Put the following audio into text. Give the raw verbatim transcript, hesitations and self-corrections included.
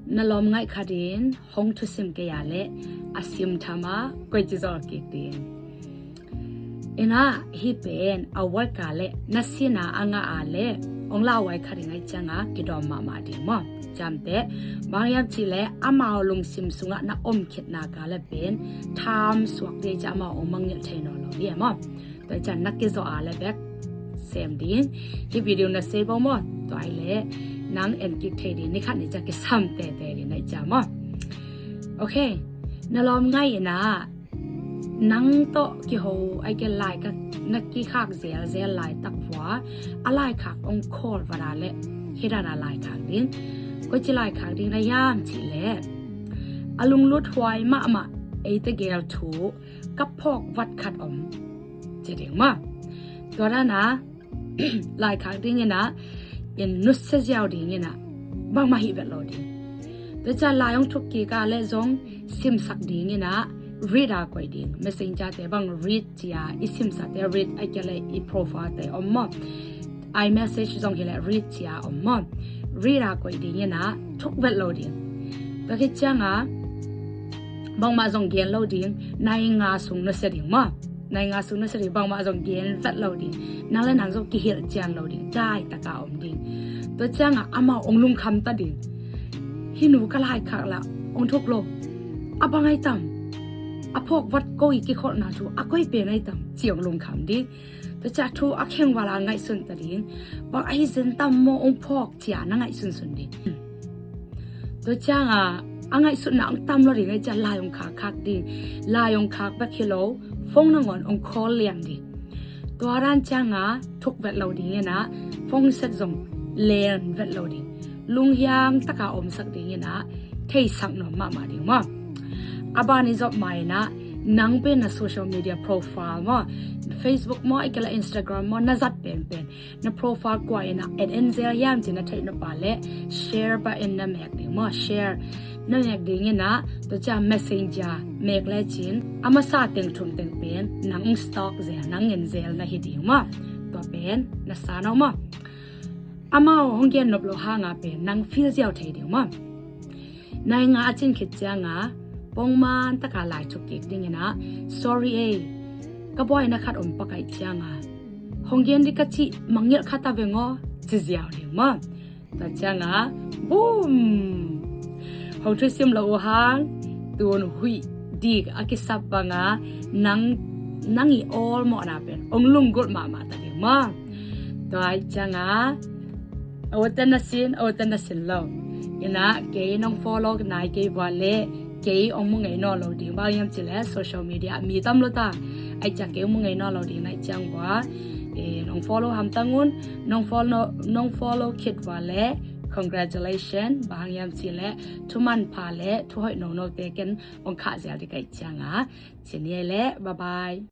Na lawm ngaih khat in hong thusim kei a leh a sim tham a koici zawl kik ding. Inah hih pen a work a leh na sina a ngah a leh hong lauhuai khat in ngaih cianga kidawm mahmah ding maw? Ciamteh, bang hiam cih leh amau lungsim sungah na om khit nak a leh pen tham suak ding ciah amau hong mangngilh thei nawn lo ding maw? Tua ciang na kizawh a leh bek sem ding. Hih video na save aw maw? Tua ahih leh nang en kik thei ding, ni khat ni ciang kisam tete ding ngaih ciang maw? Ok, na lawm ngaih inah nang tawh kiho ai ke lai ka na kikhak zelzel laitak vua a laikhak hong call vat a leh hih dan a laikhak ding. Koici laikhak ding na hiam cih leh a lunglut huai mahmah eite gel thu ka phawk vat khat om ci ding maw? Tua dan a laikhak ding inah in nusia ziau ding inah bangmah hih vet lo ding. Tua ciang lai hong thuk kik a leh zong simsak ding inah read a koih ding. Messenger te bang read cia i simsate read ai ke leh i profile te om maw? iMessage zong hi leh read cia om maw? Read a koih ding inah thuk vet lo ding. Tua khit cianga bangmah zong gen lo ding, nai nga sung nusia ding maw? Nai nga sung nusia ding, bangmah zong gen vet lo ding. Nang le nang zong kihilh cian lo ding, daitaka om ding. Tua cianga amau hong lungkham ta ding. Hih nu ka laikhak lah hong thuk lo, a bang ai tam, a phawk vat ko i kikholhna thu a koi pen ai tam ci hong lungkham ding. Tua ciang thu a kheng vala ngaihsun ta ding. Bang ahi zen tam maw hong phawk cia na ngaihsunsun ding. Tua cianga a ngaihsutna hong tam lo ding ngaih ciang lai hong khakkhak ding. Lai hong khak bek hi lo, phone nangawn hong call liang ding. Tua dan cianga thuk vet lo ding inah phone set zong len vet lo ding. Lunghiang taka omsak ding inah theisak nuam mahmah ding maw? A ban i zop ma inah nang pen na social media profile maw, Facebook maw ai ke leh Instagram maw na zat penpen na profile kua inah en en zel hiam ci na theih nop a leh share button na mek ding maw? Share na mek ding inah tua ciang Messenger mek lecin a masa teng thum teng pen nang stalk zel, nang en zel na hi ding maw? Tua pen na sa no maw? Amau hong gen nop lo hanga pen nang feel ziau thei ding maw? Nai nga a cin khit cianga pongman taka lai thuk kik ding inah, sorry ei, ka buaina khat om pak ahih cianga hong gen ding ka cih mangngilh khat a veng aw ci ziau ding maw? Tua cianga boom, hong thusim lo uh hang tun huih dik a kisap banga nang, nang i awlmawhna pen hong lunggulh mahmah ta ding maw? Tua ahih cianga a ute na sin, a ute na sin lo inah kei nong follow nai kei vua leh kei hong mu ngei nawn lo ding, bang hiam cih leh social media mi tam lo ta. Ahih ciang kei hong mu ngei nawn lo ding ngaih ciang vua nong follow hamtang un. Nong follow, nong follow khit vua leh congratulation, bang hiam cih leh thumanpha leh thuhoih nonote ken hong khah zel ding ka hih cianga. Ci ni ei leh, bye bye.